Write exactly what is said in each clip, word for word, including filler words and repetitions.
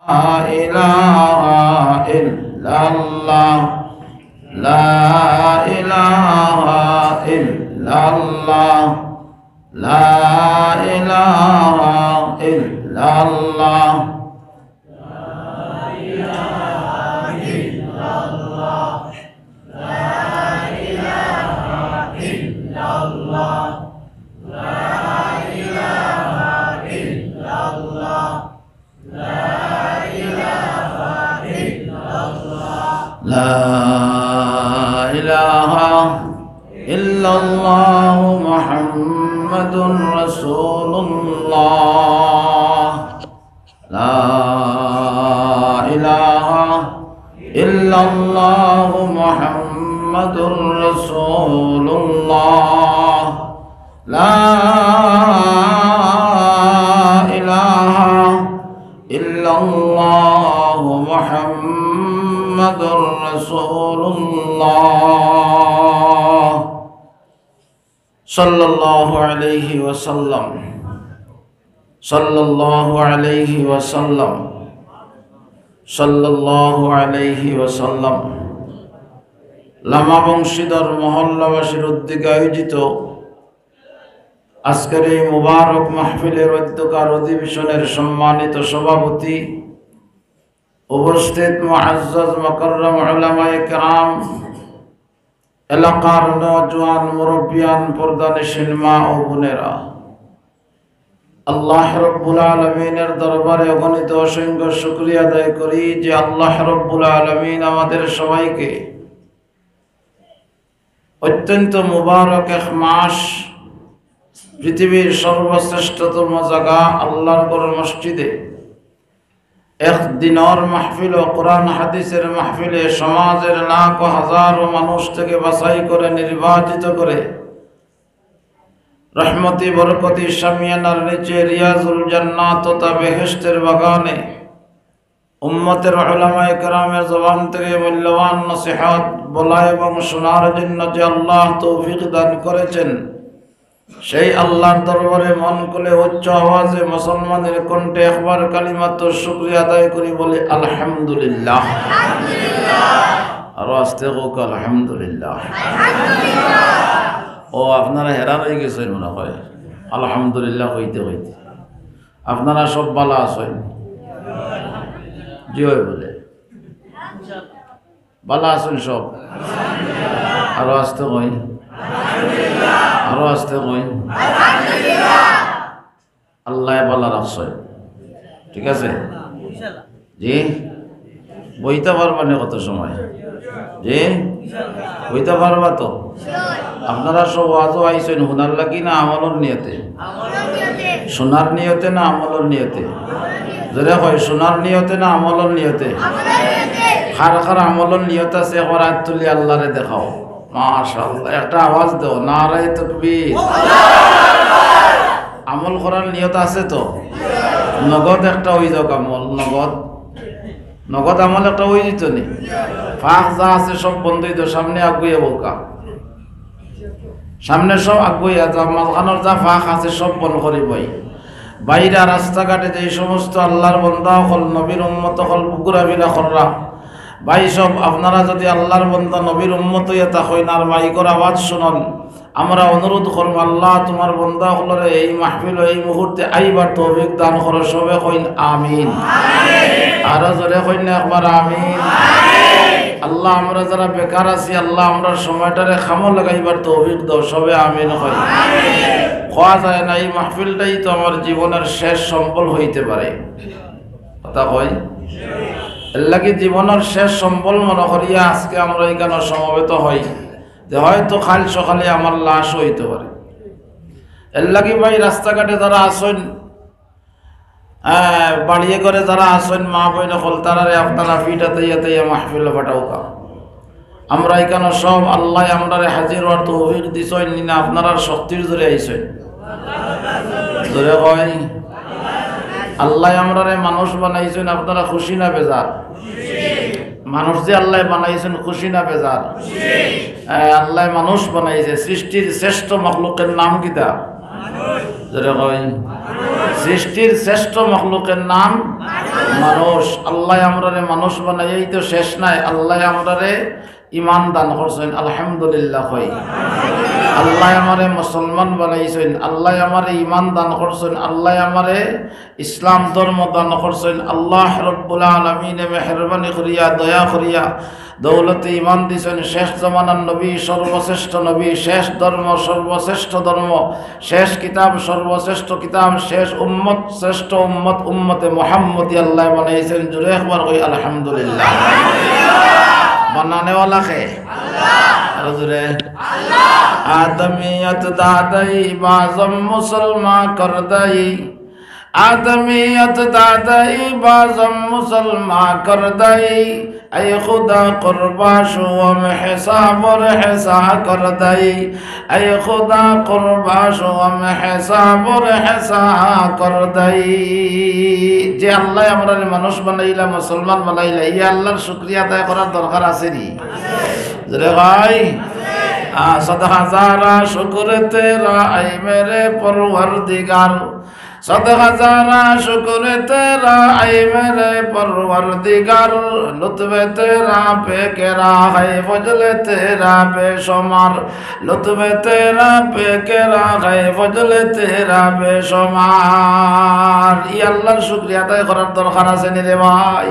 إله إلا الله. لا إله إلا الله. لا إله إلا الله. لا إله إلا الله محمد رسول الله. لا إله إلا الله محمد رسول الله. لا إله إلا الله محمد رسول الله. صلى الله عليه وسلم. صلى الله عليه وسلم. صلى الله عليه وسلم. লামা বংশীধর মহল্লাবাসীর উদ্যোগে আয়োজিত আজকের এই মুবারক মাহফিলের অধ্যকার অধিবেশনের সম্মানিত সভাপতি, উপস্থিত মুআজ্জাজ মুকাররম উলামায়ে কেরাম, এলাকার নওজোয়ান মুরব্বিয়ান, পর্দানিশীন মা ও বোনেরা, আল্লাহ রব্বুল আলামিনের দরবারে অগণিত অসংখ্য শুকরিয়া আদায় করি যে আল্লাহ রব্বুল আলামিন আমাদের সবাইকে অত্যন্ত মুবারক এক মাস, পৃথিবীর সর্বশ্রেষ্ঠতম জায়গা আল্লাহর ঘর মসজিদে এক দিনর মাহফিল ও কোরআন হাদিসের মাহফিলে সমাজের লাখো হাজারো মানুষ থেকে বাছাই করে, নির্বাচিত করে, রহমতি বরকতি শামিয়ানার নিচে রিয়াজুল জান্নাত তথা বেহেশতের বাগানে উম্মতের উলামায়ে কেরামের জবান থেকে মূল্যবান নসিহত বলা এবং শোনার জন্য যে আল্লাহ তৌফিক দান করেছেন, সেই আল্লাহর দরবারে মন খুলে উচ্চ আওয়াজে মুসলমানের কণ্ঠে একবার কালিমাত শুকরিয়া আদায় করি, বলি আলহামদুলিল্লাহ। আরো আস্তে কউক্কা, আলহামদুলিল্লাহ। ও, আপনারা হেরান অই গেছইন মনে হয়, আলহামদুলিল্লাহ কইতে কইতে। আপনারা সব ভালা আছইন? জি অয় বলে। ভালা আছইন সব? আরো আস্তে কইন। আরো আস্তে কইন। আল্লায় ভালা রাখছইন। ঠিক আছে? জি? বইতা পারবা নি কত সময়? জি? বইতা পারবা তো? আপনারা সব ওয়াজো আইছইন হুনার লাগি না আমলর নিয়তে? শোনার নিয়তে না আমলর নিয়তে? জোরে কই, শোনার নিয়তে না আমলর নিয়তে? কার কার আমলর নিয়ত আছে, একবার আত তুলি আল্লারে দেখাও। মাশাআল্লাহ, একটা আওয়াজ দেও, নারায়ে তাকবীর। আমল করার নিয়ত আছে তো? নগদ একটা অই যাউক আমল, নগদ। নগদ আমল একটা অই যিতো নি? ফাঁক যা আছে সব বন্ধ অইতো, সামনে আগুইয়া বউক্কা। সামনে সব আগুইয়া যা, মাঝখানোর যা ফাঁক আছে সব বন্ধ করি বই। বাইরা রাস্তাঘাটে যেই সমস্ত আল্লাহর বন্দা অকল, নবীর উম্মত অকল ঘুরাফিরা কররা, ভাই সব আপনারা যদি আল্লাহর বন্দা নবীর উম্মত অইয়া থাকইন আর মাইকর আওয়াজ শুনইন, আমরা অনুরোধ করমু, আল্লাহ, তুমার বন্দা অকলরে এই মাহফিলো এই মুহূর্তে আইবার তৌফিক দান করো। সবে কইন, আমিন। আরো জোরে কইন না একবার, আমিন। আল্লাহ, আমরা যারা বেকার আছি, আল্লাহ, আমরার সময়টারে কামো লাগাইবার তৌফিক দাও। সবে আমিন কইন। কওয়া যায় না, এই মাহফিলটাই তো আমার জীবনের শেষ সম্বল অইতে পারে। কথা কই? এর লাগি জীবনের শেষ সম্বল মনে করিয়া আজকে আমরা ইখানো সমবেত অই। যে হয়তো কাইল সকালে আমার লাশ অইতে পারে। এর লাগি ভাই, রাস্তাঘাটে যারা আছইন, আহ, বাড়িয়ে ঘরে যারা আছইন, মা বইন অকল, তারারে আপনারা ফিটা তৈয়া তৈয়া মাহফিলো পাঠাউক্কা। আমরা ইখানো সব আল্লায় আমরারে হাজির অওয়ার তৌফিক দিছইন নি না, আপনারার শক্তির জোরে আইছইন? জোরে কই। আল্লায় আমরারে মানুষ বানাইছইন, আপনারা খুশি না বেজার? মানুষ যে আল্লায় বানাইছইন, খুশি না বেজার? এ, আল্লায় মানুষ বানাইছে, সৃষ্টির শ্রেষ্ঠ মখলুকের নাম কিতা? জোরে কই। সৃষ্টির শ্রেষ্ঠ মখলুকের নাম? মানুষ, আল্লায় আমরারে মানুষ বানাইয়াই তো শেষ নায়, আল্লায় আমরারে ইমান দান করছইন, আলহামদুলিল্লাহ কই। আল্লায় আমারে মুসলমান বানাইছইন, আল্লায় আমারে ইমান দান করছইন, আল্লায় আমারে ইসলাম ধর্ম দান করছইন। আল্লাহ রব্বুল আলামিনে মেহেরবানি করিয়া, দয়া করিয়া দৌলতে ইমান দিছইন। শেষ জমানার নবী, সর্বশ্রেষ্ঠ নবী, শেষ ধর্ম, সর্বশ্রেষ্ঠ ধর্ম, শেষ কিতাব, সর্বশ্রেষ্ঠ কিতাব, শেষ উম্মত, শ্রেষ্ঠ উম্মত, উম্মতে মুহাম্মদী আল্লায় বানাইছইন। জোরে একবার কই আলহামদুলিল্লাহ। বানানেওয়ালা কে? আরো জোরে। আদমিয়ত দাদাই বাজম মুসলমান কর দাই, আদমিয়ত দাদাই বাজম মুসলমান কর দাই। اے خدا قربان شوم حساب و رحسا کر دئی، اے خدا قربان شوم حساب و رحسا کر دئی۔ যে আল্লায় আমরারে মানুষ বানাইলা, মুসলমান বানাইলা, ই আল্লার শুকরিয়া আদায় করার দরকার আছে নি? জোরে ভাই, আ, صد ہزارہ شکر تیرا اے میرے پروردگار، صد ہزارہ شکر تیرا اے میرے پروردگار، لطف تیرا بے کرا ہے، فضل تیرا بے شمار، لطف تیرا بے کرا ہے، فضل تیرا بے شمار۔ ই আল্লার শুকরিয়া আদায় করার দরকার আছে নি রে ভাই?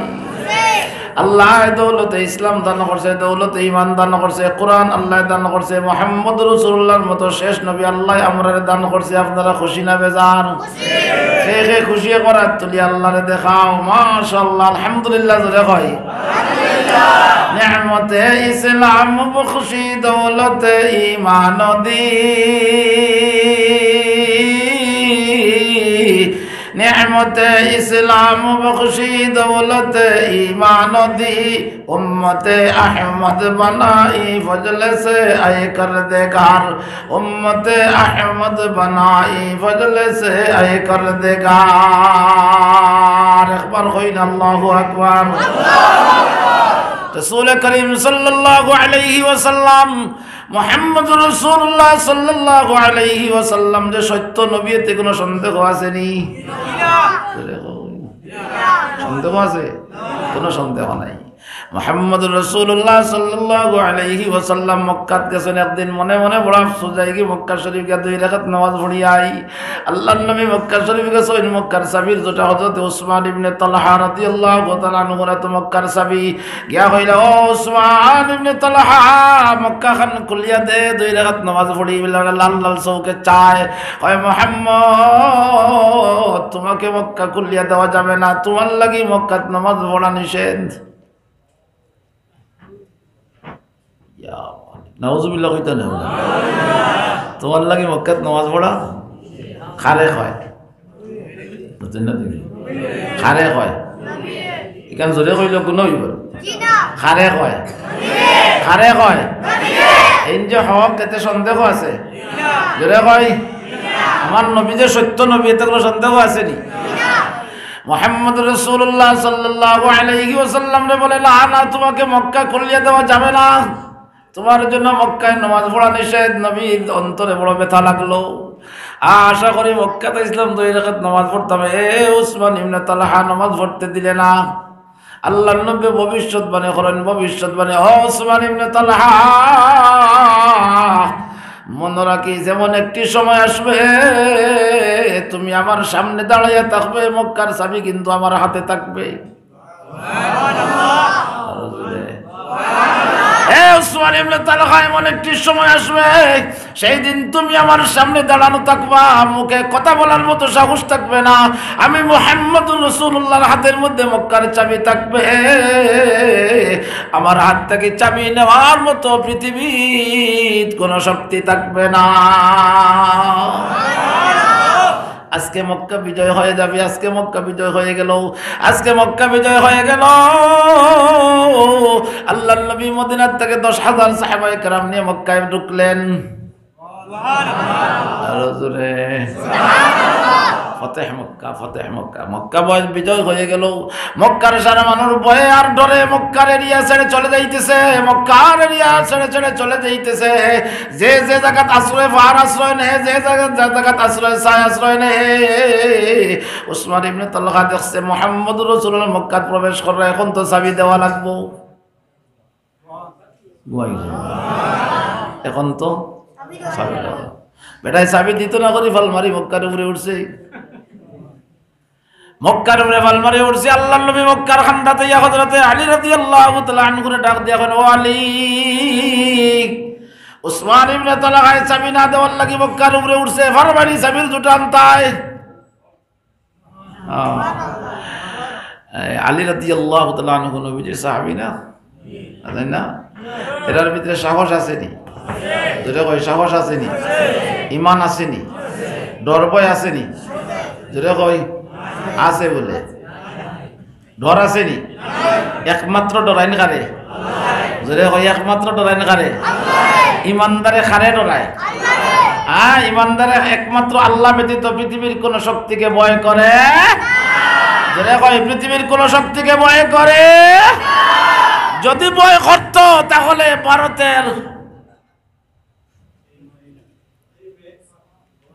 আল্লায় দৌলতে ইসলাম দান করছে, দৌলতে ইমান দান করছে, কোরআন আল্লায় দান করছে, মুহাম্মদ রাসূলুল্লাহর মতো শেষ নবী আল্লায় আমরারে দান করছে। আপনারা খুশি না বেজার? কে কে খুশি একবার আত তুলি আল্লারে দেখাও। মাশাআল্লাহ, আলহামদুলিল্লাহ জোরে কই। নেয়ামতে ইসলাম বখশি দৌলতে ইমান দি, নেয়ামতে ইসলাম বখশি দৌলতে ইমান দি, উম্মতে আহমদ বানাই ফজল সে আয়ে করদেগার, উম্মতে আহমদ বানাই ফজল সে আয়ে করদেগার। একবার কইন আল্লাহু আকবার। রাসূল করিম সাল্লাল্লাহু আলাইহি ওয়াসাল্লাম, মুহাম্মদুর রাসূলুল্লাহ সাল্লাল্লাহু আলাইহি ওয়াসাল্লাম যে সত্য নবী, এতে কোনো সন্দেহ আছে নি? সন্দেহ আছে? কোনো সন্দেহ নাই। মুহাম্মদুর রাসূলুল্লাহ সাল্লাল্লাহু আলাইহি ওয়াসাল্লাম মক্কাত গেছেন, একদিন মনে মনে বড় আফসোস, যাইগি মক্কা শরীফ গিয়া দুই রাকাত নামাজ পড়ি আই। আল্লাহর নবী মক্কা শরীফ গেছেন, মক্কার চাবির জুটা হযরত উসমান ইবনে তালহা রাদিয়াল্লাহু তাআলা আনহুর আতো মক্কার চাবি। গিয়া কইলা, "ও উসমান ইবনে তালহা, মক্কা খান খুলিয়া দে, দুই রাকাত নামাজ পড়ি।" বলে লাল লাল চউখে চায়, কয়, "মুহাম্মদ, তোমাকে মক্কা খুলিয়া দেওয়া যাবে না, তোমার লাগি মক্কাত নামাজ পড়া নিষেধ।" ইয়া আল্লাহ। নাউজুবিল্লাহ কইতা না। তোমার লাগি মক্কাত নামাজ পড়া কারে কয়? বুঝছেন না তুমি? কারে কয়? ইখান জোরে কইলে গুনাহ অইবো। কারে কয়? কারে কয়? এইন যে হক, এতে সন্দেহ আছে? জোরে কই। আমার নবী যে সত্য নবী, এতে কোনো সন্দেহ আছে নি? মুহাম্মদুর রাসূলুল্লাহ সাল্লাল্লাহু আলাইহি ওয়াসাল্লামরে বলে, "না, না, তোমাকে মক্কা খুলিয়া দেওয়া যাবে না, তোমার জন্য মক্কায় নামাজ পড়া নিষেধ।" নবীর অন্তরে বড় ব্যথা লাগলো। আশা করি মক্কাত আইছলাম দুই রাকাত নামাজ পড়তাম, এ উসমান ইবনে তালহা নামাজ পড়তে দিলে না। আল্লাহর নবী ভবিষ্যৎবাণী করেন, ভবিষ্যৎবাণী, "ও উসমান ইবনে তালহা, মনে রাখিস, এমন একটি সময় আসবে, তুমি আমার সামনে দাঁড়াইয়া থাকবে, মক্কার চাবি কিন্তু আমার হাতে থাকবে।" এ উসমান ইবনে তালহা, এমন একটি সময় আসবে, সেই দিন তুমি আমার সামনে দাঁড়ানো থাকবা, মুখে কথা বলার মতো সাহস থাকবে না। আমি মুহাম্মদুর রাসূলুল্লাহর হাতের মধ্যে মক্কার চাবি থাকবে, আমার হাত থাকি চাবি নেওয়ার মতো পৃথিবীত কোনো শক্তি থাকবে না। আজকে মক্কা বিজয় হয়ে যাবে, আজকে মক্কা বিজয় হয়ে গেল, আজকে মক্কা বিজয় হয়ে গেল। আল্লাহর নবী মদিনার থেকে দশ হাজার সাহাবায়ে কেরাম নিয়ে মক্কায় ঢুকলেন। আরো জোরে। ফতেহ মক্কা, ফতেহ মক্কা। মক্কা বয়-, বিজয় হয়ে গেল। মক্কার সারা মানুষ ভয়ে আর ডরে মক্কার এরিয়া ছেড়ে চলে যাইতেছে, মক্কার এরিয়া ছেড়ে ছেড়ে চলে যাইতেছে। যে যে জাগাত আশ্রয় পার আশ্রয় নেয়, যে জাগাত, যে জাগাত আশ্রয় চায় আশ্রয় নেয়। উসমান ইবনে তালহা দেখছে মোহাম্মদুর রাসূলুল্লাহ মক্কাত প্রবেশ কররা, এখন তো চাবি দেওয়া লাগবো। ঘুমাই গেছে। এখন তো চাবি দেওয়া। বেটায় চাবি দিত না করি ফাল মারি মক্কার উপরে উঠছে। মক্কার উপরে ফাল মারি উঠছে। আল্লাহর নবী মক্কার কান্দাত আইয়া হযরতে আলী রাদিয়াল্লাহু তাআলা আনহুরে ডাক দিয়া কইন, "ও আলী, উসমান ইবনে তালহায় চাবি না দেওয়ার লাগি মক্কার উপরে উঠছে, পারবায়নি চাবির জুটা আনতায়?" আহ, এই আলী রাদিয়াল্লাহু তাআলা আনহু নবীজির সাহাবী না? তাই না? এরার ভিতরে সাহস আছে নি? জোরে কই, সাহস আছে নি? ইমান আছে নি? ডর ভয় আছে নি? জোরে কই, আছে বলে। ডর আছে নি? একমাত্র ডরাইন কারে? জোরে কই, একমাত্র ডরাইন কারে? ইমানদারে কারে ডরায়? হ্যাঁ, ইমানদারে একমাত্র আল্লাহ ব্যতীত পৃথিবীর কোন শক্তিকে ভয় করে। জোরে কই, পৃথিবীর কোন শক্তিকে ভয় করে। যদি ভয় করত, তাহলে ভারতের,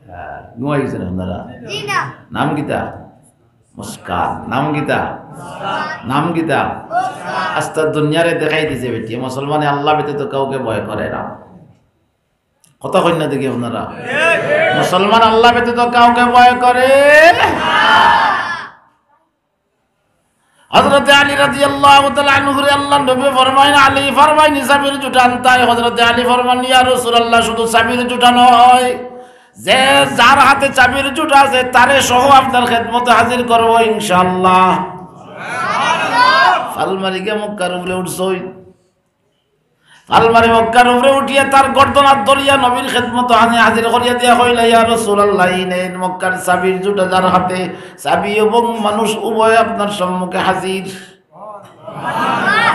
হ্যাঁ, ঘুমাই গেছেন আপনারা? জি না। নাম কিতা? মুস্কান। নাম কিতা? নাম কিতা? আস্তা দুনিয়ারে দেখাই দিছে বেটি, মুসলমানে আল্লাহ ব্যতীত কাউকে ভয় করে না। কথা কইন না দেখি আপনারা। মুসলমান আল্লাহ ব্যতীত কাউকে ভয় করে। হযরতে আলী রাদিয়াল্লাহু তাআলা আনহুরে আল্লাহর নবী ফরমাইন, "আলী, পারবায়নি চাবির জুটা আনতায়?" হযরতে আলী ফরমান, "ইয়া রাসূলুল্লাহ, শুধু চাবির জুটা নয়, যে যার হাতে চাবির জুটা আছে, তারে সহ আপনার খেদমতে হাজির করবো ইনশাআল্লাহ।" ফাল মারি গিয়া মক্কার উপরে উঠছইন। ফাল মারি মক্কার উপরে উঠিয়া তার গর্দনাত ধরিয়া নবীর খেদমতো আনি হাজির করিয়া দিয়া কইলা, "ইয়া রাসূলুল্লাহ, এই নেন মক্কার চাবির জুটা যার হাতে, চাবি এবং মানুষ উভয় আপনার সম্মুখে হাজির।"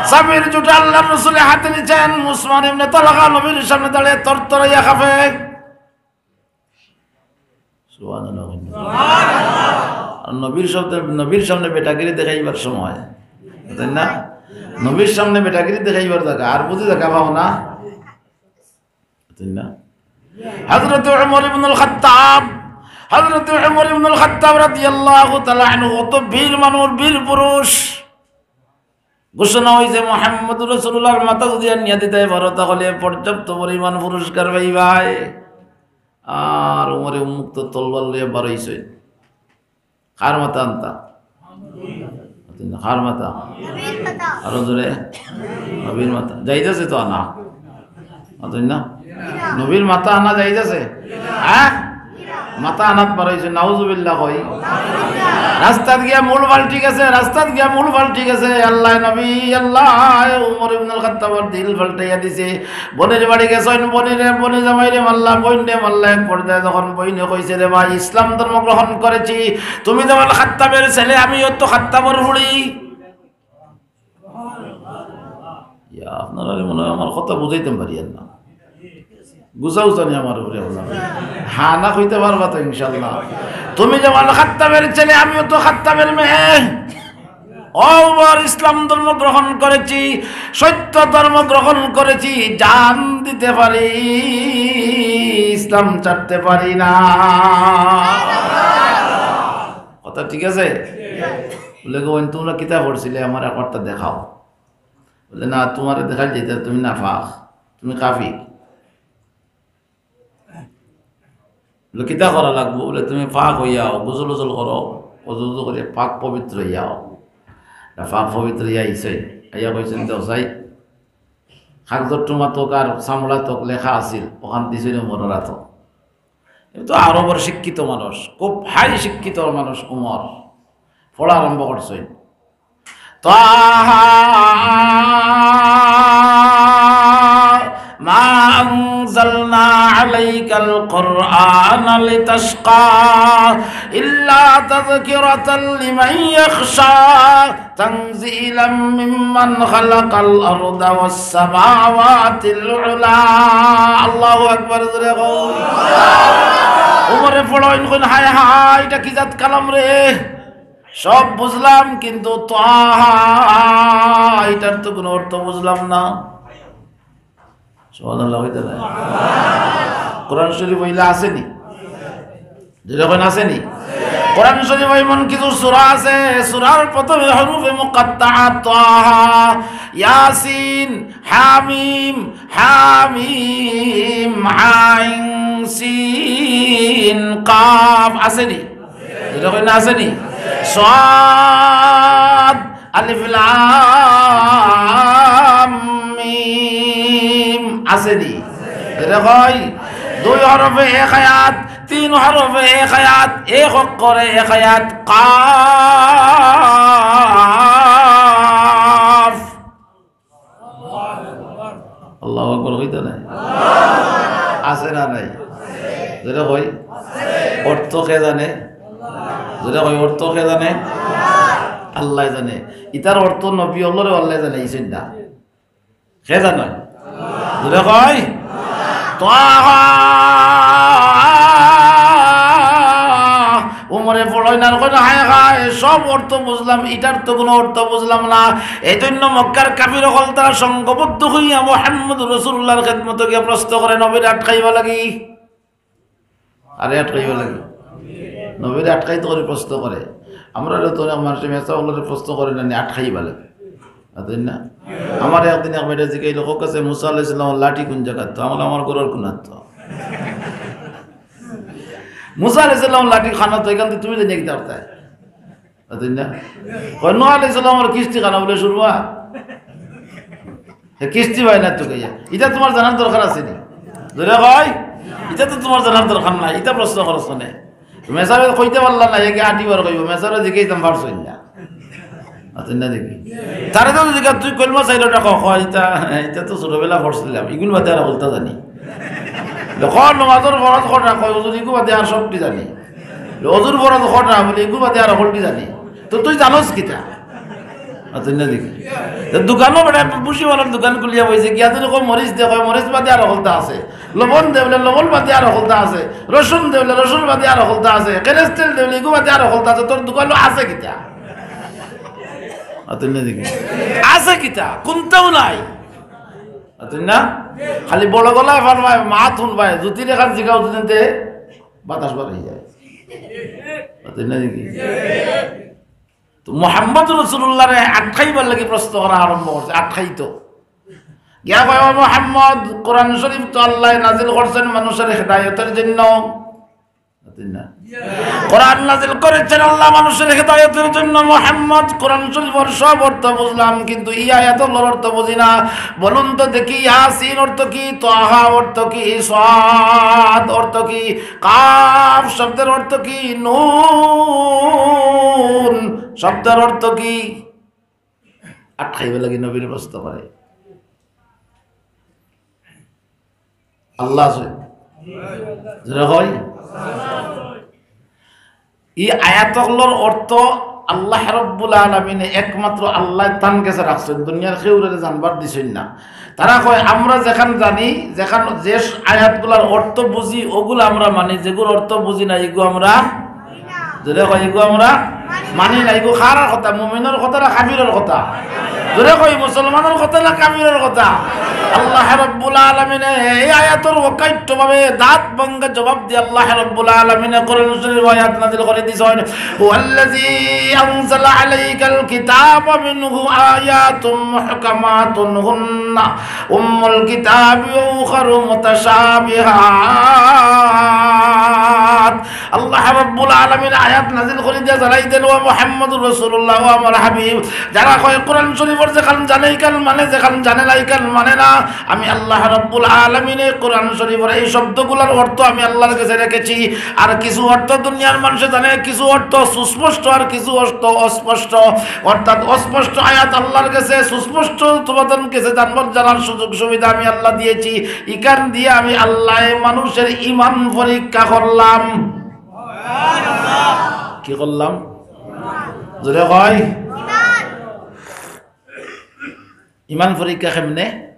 চাবির জুটা আল্লাহর রাসূলে হাতে নিছেন, উসমান ইবনে তালহা নবীর সামনে দাঁড়িয়ে তরতরাইয়া কাঁপে। সুবহানাল্লাহ। আর নবীর সামনে, নবীর সামনে বেটাগিরি দেখাইবার সময়, তাই না? নবীর সামনে বেটাগিরি দেখাইবার জাগা, আর বুঝি জাগা পাও না, তাই না? হযরত ওমর ইবনুল খাত্তাব, হযরত ওমর ইবনুল খাত্তাব রাদিয়াল্লাহু তাআলা আনহু অত বীর মানুষ, বীর পুরুষ। ঘোষণা হইছে, "মুহাম্মদুর রাসূলুল্লাহর মাথা যদি আনিয়া দিতায় পারো, তাহলে পর্যাপ্ত পরিমাণ পুরস্কার পাইবায়।" আর ওমরে উন্মুক্ত তলোয়ার লইয়া বারইছে। কার মাথা আনতা? কার মাথা? আরো জোরে। নবীর মাথা। জায়েজ আছে তো আনা? অতএব না? নবীর মাথা আনা জায়েজ আছে? হ্যাঁ? মাথা আনাত বারইছে, নাউজুবিল্লাহ কই। রাস্তাত গিয়া মূল পাল্টি গেছে, রাস্তাত গিয়া মূল পাল্টি গেছে। আল্লাহ নবী, আল্লাহ, উমর ইবনুল খাত্তাবর দিল পাল্টাইয়া দিছে। বইনর বাড়ি গেছইন, বইনরে, বইনে জামাইরে মারলা, বইনরে মারলা। এক পর্যায়ে যখন বইনে কইছে, "রে ভাই, ইসলাম ধর্ম গ্রহণ করেছি, তুমি যেমন খাত্তাবের ছেলে, আমিও তো খাত্তাবর ফুড়ি।" ইয়া, আপনারারে মনে হয় আমার কথা বুঝাইতাম পারিয়ার না। গুছা গুছানি আমার উপরে আপনারা। হ্যাঁ, না কইতে পারবা তো ইনশাআল্লাহ। তুমি যেমন খাত্তাবের ছেলে, আমিও তো খাত্তাবের মেয়ে। ও উমর, ইসলাম ধর্ম গ্রহণ করেছি, সত্য ধর্ম গ্রহণ করেছি, জান দিতে পারি, ইসলাম ছাড়তে পারি না। কথা ঠিক আছে? বলে, "গো, তোমরা কিতা পড়ছিলে? আমার একবারটা দেখাও।" বলে, "না, তোমারে দেখাইল যেটা তুমি নাপাক, তুমি কাফির।" বলে, "কিতা করা লাগবো?" বলে, "তুমি পাক হইয়াও, গোসল গোসল করো, অজু উজু করে পাক পবিত্র হইয়াও।" না, পাক পবিত্র হইয়া আইছে, আইয়া কইছেন, "দেখো চাই, কাগজর টুমা তোক আর চামড়া তোক লেখা আছিল, ওখান দিছিল মরার তো।" এ তো আরবর শিক্ষিত মানুষ, খুব হাই শিক্ষিত মানুষ উমর। পড়া আরম্ভ করছে। طه ما أنزلنا عليك القرآن لتشقى إلا تذكرة لمن يخشى تنزيلا ممن خلق الأرض والسماوات العلى. الله أكبر. উমরে পড়ইন, কইন, "হায় হায়, ইটা কি জাত কালাম রে? সব বুঝলাম, কিন্তু তাহা, ইটার তো কুনু অর্থ বুঝলাম না।" সুবহানাল্লাহ অইতো নায়? কোরআন শরীফ অইলা আছে নি? জোরে কইন, আছে নি? কোরআন শরীফ এমন কিছু সূরা আছে, সূরার প্রথমে হরফে মুকাত্তাআত, তাহা, ইয়াসিন, হামিম, হামিম, আইন, সিন, কাফ, আছে নি? জোরে কইন, আছে নি? সাদ, আলিফ, লাম, মিম, আছে নি? জোরে কইন, দুই হরফে এক আয়াত, তিন হরফে এক আয়াত, এক অক্ষরে এক আয়াত, কাফ। আল্লাহু আকবার অইতো নায়? আছে না নাই? জোরে কইন। অর্থ কে জানে? জোরে কইন, অর্থ কে জানে? আল্লায় জানে। ইতার অর্থ নবী অকলরে আল্লায় জানাইছইন না। কে জানে? জোরে কইন। তাহা। উমরে পড়ইন আর কইন, "হায় হায়, সব অর্থ বুঝলাম, ইটার তো কুনু অর্থ বুঝলাম না।" এইজন্য মক্কার কাফির অকল তারা সংঘবদ্ধ অইয়া মুহাম্মদ রাসূলুল্লাহর খেদমতো গিয়া প্রশ্ন করে, নবীরে আটকাইবার লাগি। আরে আটকাইবার লাগি। নবীরে আটকাইতো করি প্রশ্ন করে। আমরারে তো অনেক মানষে মেসাব অকলরে প্রশ্ন করে না নি, আটকাইবার লাগি। বুঝছইন না? আমারে একদিন এক বেটায় জিকাইলো, "কউক্কা চাই, মুসা আলাইহিস সালামর লাঠি কুন জাগাত?" তো আমি কইলাম, "আমার ঘরর কুনাত।" তো মুসা আলাইহিস সালামর লাঠি কানাত, তো ইখান দি তুমি জানিয়া কিতা করতায়? বুঝছইন না? কয়, "নূহ আলাইহিস সালামর কিস্তি কানাত?" বুলে, "সুরমা।" হে কিস্তি পায় না তো কইয়া। ইটা তুমার জানার দরকার আছে নি? জোরে কইন, ইটা তো তুমার জানার দরকার নাই, ইটা প্রশ্ন করছো নে। মেসাবে কইতে পারলা না, একে আটিবার কইবো, মেসাবে জিকাইতাম পারছইন না। বুঝছইন না দেখি। তারে তো জিকাও, "তুই কলমা চাইরোটা ক?" কয়, "ইটা, ইটা তো ছোটবেলা পড়ছিলাম, ইগুন বাদে আর হকলতা জানি।" ক, "নমাজর ফরজ কয়টা?" কয়, "হুজুর, ইগু বাদে আর সবটি জানি।" "অজুর ফরজ কয়টা?" বুলে, "ইগু বাদে আর হকলটি জানি।" তো তুই জানোস কিতা? বুঝছইন না দেখি। তো দোকানো বেটায় ভুসিওয়ালার দোকান খুলিয়া বইছে, গিয়া যদি কয়, "মরিচ দে", কয়, "মরিচ বাদে আর হকলতা আছে।" "লবণ দে", বুলে, "লবণ বাদে আর হকলতা আছে।" "রসুন দে", বুলে, "রসুন বাদে আর হকলতা আছে।" "কেরেস্তেল দে", বুলে, "ইগু বাদে আর হকলতা আছে।" তোর দোকানো আছে কিতা? বুঝছইন না দেখি। আছে কিতা? কুন্তাও নাই। বুঝছইন না? খালি বড় গলায় ফারবায়, মাত হুনবায়, জুতির এখান জিকাও যদি তে বাতাস বার অই যায়। বুঝছইন না দেখি। তো মুহাম্মদ রাসূলুল্লাহরে আটকাইবার লাগি প্রশ্ন করা আরম্ভ করছে, আটকাইতো। গিয়া কয়, "ও মুহাম্মদ, কোরআন শরীফ তো আল্লায় নাজিল করছইন মানুষর হেদায়েতর জন্য।" বুঝছইন না? কোরআন নাজিল করছইন আল্লায় মানুষর হেদায়েতর জন্য। মুহাম্মদ, কোরআন শরীফর সব অর্থ বুঝলাম, কিন্তু ই আয়াত অকলর অর্থ বুঝি না। বলুন তো দেখি, ইয়াসিন অর্থ কি? তাহা অর্থ কি? সাদ অর্থ কি? কাফ শব্দর অর্থ কি? নুন শব্দর অর্থ কি? আটকাইবার লাগি নবীরে প্রশ্ন করে। আল্লাহ আছে। জোরে কইন। ই আয়াত অকলর অর্থ আল্লাহ রাব্বুল আলামিনে একমাত্র আল্লায় তান গেছে রাখছইন, দুনিয়ার কেউরে জানবার দিছইন না। তারা কয়, "আমরা যেখান জানি, যেখান যে আয়াতগুলার অর্থ বুঝি, ওগুলা আমরা মানি, যেগুর অর্থ বুঝি না, ইগু আমরা", জোরে কইন, "ইগু আমরা মানি না।" ইগু কার কথা? মুমিনর কথা না কাফিরর কথা? জোরে কইন, মুসলমানর কথা না কাফিরর কথা? আল্লাহ রাব্বুল আলামিনে এই আয়াতর অকাট্যভাবে দাঁত ভাঙ্গা জবাব দিয়া আল্লাহ রাব্বুল আলামিনে কোরআন শরীফ আয়াত নাজিল করি দিছইন, "হুয়াল্লাযী আনজালা আলাইকাল কিতাবা মিনহু আয়াতুম মুহকামাতুন হুন্না উম্মুল কিতাবি ওয়া উখারু মুতাশাবিহাত।" আল্লাহ রাব্বুল আলামিন আয়াত নাজিল করি দিয়া জানাই দেন, "ও মুহাম্মদুর রাসূলুল্লাহ, ও আমার হাবিব, যারা কয় কোরআন শরীফর যেখান জানে ইখান মানে, যেখান জানে না ইখান মানে না, আমি আল্লাহ রাব্বুল আলামিনে কোরআন শরীফর এই শব্দগুলার অর্থ আমি আল্লাহর গেছে রেখেছি। আর কিছু অর্থ দুনিয়ার মানষে জানে, কিছু অর্থ সুস্পষ্ট, আর কিছু অর্থ অস্পষ্ট। অর্থাৎ অস্পষ্ট আয়াত আল্লাহর গেছে, সুস্পষ্ট তোমাদের গেছে জানবার, জানার সুযোগ সুবিধা আমি আল্লাহ দিয়েছি। ইখান দিয়া আমি আল্লায় মানুষর ইমান পরীক্ষা করলাম।" কি করলাম? জোরে কইন। ইমান পরীক্ষা কেমনে?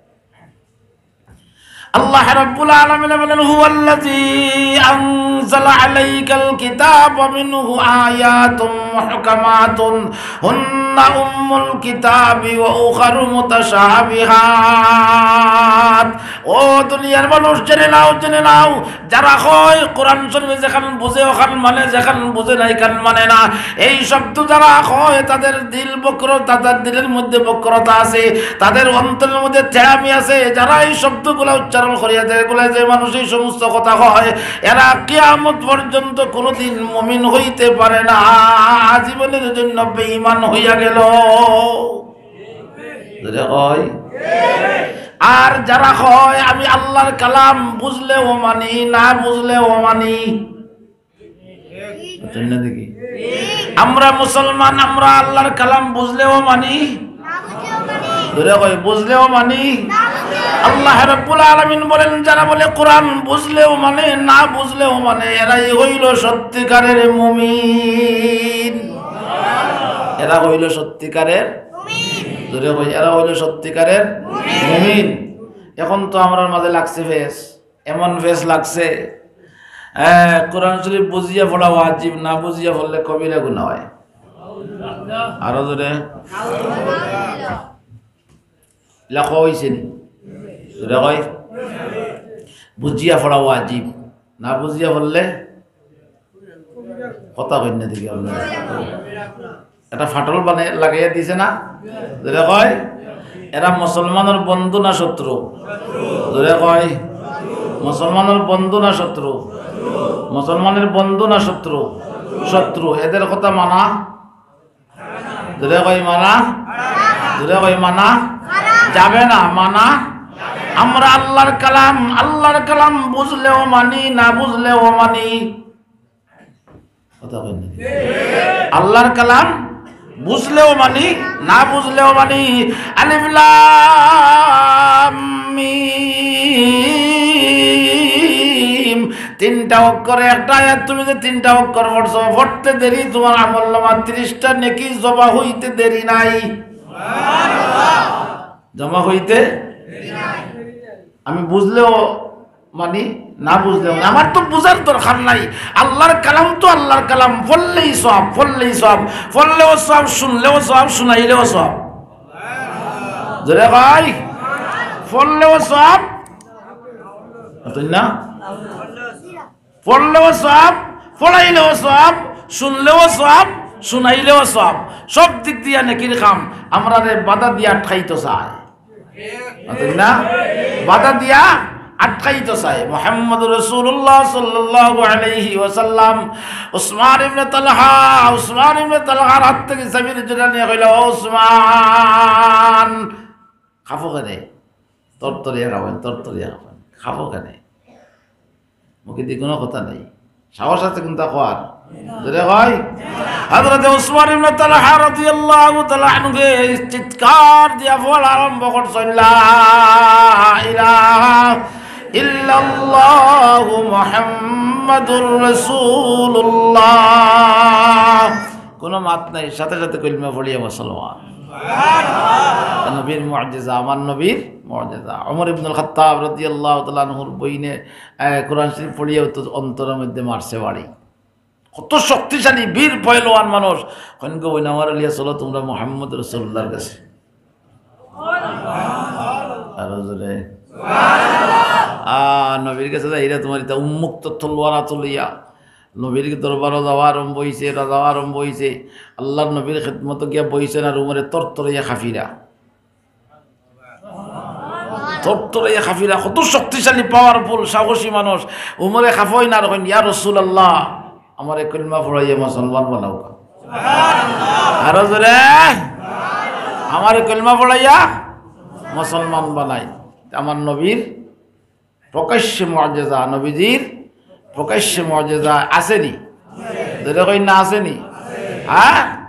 আল্লাহ রাব্বুল আলামিন বলেন, "হুয়াল্লাযী আনজালা আলাইকাল কিতাবা মিনহু আয়াতুম মুহকামাতুন হুন্না উম্মুল কিতাবি ওয়া উখারু মুতাশাবিহাত।" ও দুনিয়ার মানুষ, জেনে নাও, জেনে নাও, যারা কয় কোরআন শরীফে যেখান বুঝে ওখান মানে, যেখান বুঝে না এখান মানে না, এই শব্দ যারা কয়, তাদের দিল বক্র, তাদের দিলের মধ্যে বক্রতা আছে, তাদের অন্তরের মধ্যে তেড়ামি আছে। যারা এই শব্দগুলা উচ্চারণ করিয়া দেয়, এগুলা যে মানুষ এই সমস্ত কথা কয়, এরা কিয়ামত পর্যন্ত কোনোদিন মুমিন হইতে পারে না, জীবনের জন্য বেঈমান হইয়া গেল। জোরে কয়। আর যারা কয়, "আমি আল্লাহর কালাম বুঝলেও মানি, না বুঝলেও মানি।" বুঝছেন না দেখি? আমরা মুসলমান, আমরা আল্লাহর কালাম বুঝলেও মানি। জোরে কয়, বুঝলেও মানি। আল্লাহ রাব্বুল আলামিন বলেন, যারা বলে কোরআন বুঝলেও মানে, না বুঝলেও মানে, এরাই হইল সত্যিকারের মুমিন। এরা হইল সত্যিকারের, জোরে কই, এরা হইল সত্যিকারের মুমিন। এখন তো আমরার মাঝে লাগছে ফেস, এমন ফেস লাগছে, হ্যাঁ, কোরআন শরীফ বুঝিয়া পড়া ওয়াজিব, না বুঝিয়া পড়লে কবিরা গুনাহ হয়। আরো জোরে। লেখা হইছে নি? জোরে কই। বুঝিয়া পড়া ওয়াজিব, না বুঝিয়া পড়লে কথা কইন না দেখি আপনারা। এটা ফাটল বানাই লাগাইয়া দিছে না? জোরে কয়, এরা মুসলমানের বন্ধু না শত্রু? জোরে কয়, মুসলমানের বন্ধু না শত্রু? মুসলমানের বন্ধু না শত্রু? শত্রু। এদের কথা মানা? জোরে কয় মানা? জোরে কয় মানা? যাবে না মানা। আমরা আল্লাহর কালাম, আল্লাহর কালাম বুঝলেও মানি, না বুঝলেও মানি। কথা কইন না। আল্লাহর কালাম বুঝলেও মানি, না বুঝলেও মানি। আলিফ লাম মিম। তিনটা অক্ষরে একটা আয়াত, তুমি যে তিনটা অক্ষর পড়ছো, পড়তে দেরি, তোমার আমল নামা ত্রিশটা নেকি জমা হইতে দেরি নাই। জমা হইতে আমি বুঝলেও মানি, না বুঝলেও মানি। আমার তো বুঝার দরকার নাই। আল্লাহর কালাম তো আল্লাহর কালাম, পড়লেই সওয়াব, পড়লেই সওয়াব, পড়লেও সওয়াব, শুনলেও সওয়াব, শুনাইলেও সওয়াব। জোরে ভাই, পড়লেও সওয়াব, তাই না? পড়লেও সওয়াব, পড়াইলেও সওয়াব, শুনলেও সওয়াব, শুনাইলেও সওয়াব। সব দিক দিয়া নেকির কাম। আমরারে বাধা দিয়া আটকাইতো চায়। মাতইন না? বাধা দিয়া আটকাইতো চায়। মুহাম্মদুর রাসূলুল্লাহ সাল্লাল্লাহু আলাইহি ওয়াসাল্লাম উসমান ইবনে তালহা, উসমান ইবনে তালহার হাত থাকি চাবির জুড়া নিয়া কইলা, "ও উসমান, খাফো কেনে? তরতরিয়া খাবেন, তরতরিয়া খাবেন। খাফো কেনে?" মুখে দি কোনো কথা নাই। সাহস আছে কুনতা কওয়ার? জোরে কয়। হযরতে উসমান ইবনে তালহা রাদিয়াল্লাহু তাআলা আনহুয়ে চিৎকার দিয়া পড়া আরম্ভ করছইন, "লা ইলাহা ইল্লাল্লাহু মুহাম্মাদুর রাসূলুল্লাহ।" কোনো মাত নাই, সাথে সাথে কলিমা পড়িয়া মুসলমান। নবীর মুজিজা, আমার নবীর মুজিজা। ওমর ইবনুল খাত্তাব রাদিয়াল্লাহু তাআলা আনহুর বইনে, আহ, কোরআন শরীফ পড়িয়া তো অন্তরের মধ্যে মারছে বাড়ি। কত শক্তিশালী বীর পহলওয়ান মানুষ। কইন গো বইন, আমারে লইয়া চলো তোমরা মুহাম্মদ রাসূলুল্লাহর কাছে। আরো জোরে। আ, নবীর কাছে যাইরা তোমার ইতা উন্মুক্ত তলোয়ার আতো লইয়া। নবীর দরবারো যাওয়া আরম্ভ অইছে, যাওয়া আরম্ভ অইছে। আল্লাহর নবীর খেদমতো গিয়া বইছইন আর উমরে তরতরাইয়া কাঁপিরা। তরতরাইয়া কাঁপিরা, কত শক্তিশালী, powerful, সাহসী মানুষ। উমরে কাঁপইন আর কইন, "ইয়া রাসূলুল্লাহ, আমারে কলমা পড়াইয়া মুসলমান বানাও।" আরো জোরে, "আমারে কলমা পড়াইয়া মুসলমান বানাই।" আমার নবীর প্রকাশ্য মুজিজা, নবীজির প্রকাশ্য মুজিজা আছে নি? জোরে কইন না, আছে নি? হ্যাঁ?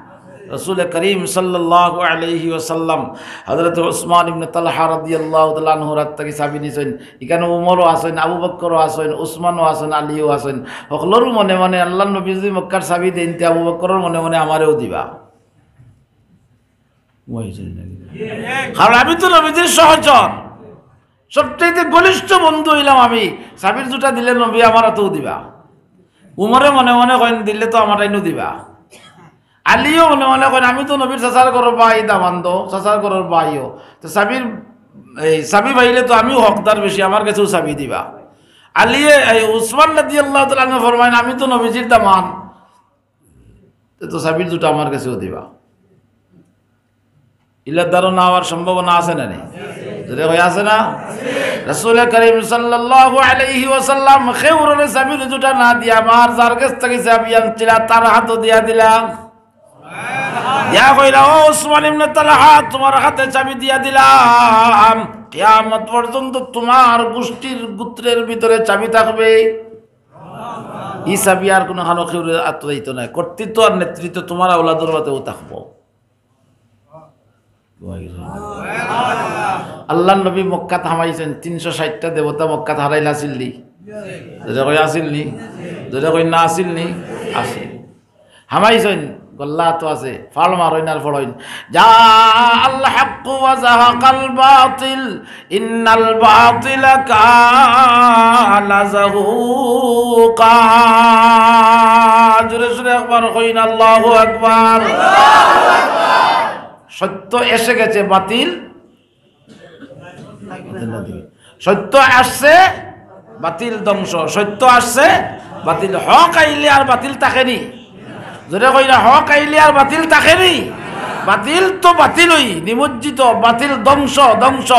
রাসূল করিম সাল্লাল্লাহু আলাইহি ওয়াসাল্লাম হযরত উসমান ইবনে তালহা রাদিয়াল্লাহু তাআলা আনহুর হাত থাকি চাবি নিছইন। ইখানো উমরও আছইন, আবু বকরও আছইন, উসমানও আছইন, আলীও আছইন। হকলর মনে মনে আল্লাহর নবী যদি মক্কার চাবি দেইন, তে আবু বকরর মনে মনে আমারেও দিবা। কারণ আমি তো নবীজির সহচর। সবচাইতে ঘনিষ্ঠ বন্ধু অইলাম আমি, চাবির জুটা দিলে নবী আমার আতেও দিবা। উমরে মনে মনে কইন, "দিলে তো আমার আইনও দিবা।" আলীও মনে মনে কইন, "আমি তো নবীর চাচার ঘরর ভাই, দামান্দ, চাচার ঘরর ভাইও। তো চাবির, এই চাবি পাইলে তো আমিও হকদার বেশি, আমার গেছেও চাবি দিবা।" আলীয়ে, এই উসমান রাদিয়াল্লাহু তাআলা আনহু ফরমাইন, "আমি তো নবীজির দামান, তো, তো চাবির জুটা আমার গেছেও দিবা।" ইলার ধারণা অওয়ার সম্ভাবনা আছে না নি? জোরে কই আছে না? রাসূলে করিম সাল্লাল্লাহু আলাইহি ওয়াসাল্লাম কেউররে চাবির জুটা না দিয়া আমার যার গেছ থাকি চাবি আনছিলা তার আতো দিয়া দিলা। দিয়া কইলা, "ও উসমান ইবনে তালহা, তুমার আতে চাবি দিয়া দিলাম, কিয়ামত পর্যন্ত তুমার গুষ্টির গুত্রের ভিতরে চাবি থাকবে।" ই চাবি আর কুনুখানো কেউর আতো যাইতো নায়, কর্তৃত্ব আর নেতৃত্ব তুমার আওলাদর আতেও থাকবো। আল্লার নবী মক্কাত হামাইছইন, তিনশো ষাইটটা দেবতা মক্কাত হামাইল আছিল নি? জোরে কই আছিল নি? জোরে কই না আছিল নি? আছিল। হামাইছইন, গল্লা তো আছে, ফাল মারইন আর ফড়ইন, "জাআল হাক্কু ওয়া জাহাকাল বাতিল, ইন্নাল বাতিলা কানা জাহুকা।" জোরে জোরে একবার কইন, "আল্লাহু আকবার।" সত্য এসে গেছে, বাতিল। সত্য আসছে, বাতিল ধ্বংস। সত্য আসছে, বাতিল। হক আইলে আর বাতিল থাকে নি? জোরে কইলা, হক আইলে আর বাতিল থাকে নি? বাতিল তো বাতিলই, নিমজ্জিত, বাতিল ধ্বংস, ধ্বংস।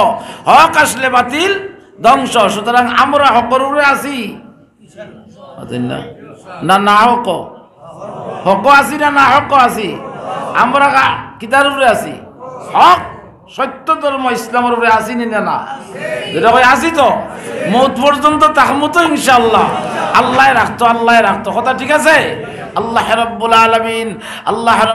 হক আসলে বাতিল ধ্বংস। সুতরাং আমরা হকর উপরে আছি। মাতইন না? না, না হক? হক আছি না, না হক আছি? আমরা কা-, কিতার উপরে আছি? হক, সত্য ধর্ম ইসলামর উপরে আছি নি না, না? জোরে কই আছি তো? মউত পর্যন্ত থাকমু তো ইনশাআল্লাহ। আল্লায় রাখতো, আল্লায় রাখতো। কথা ঠিক আছে? আল্লাহ রাব্বুল আলামিন, আল্লাহ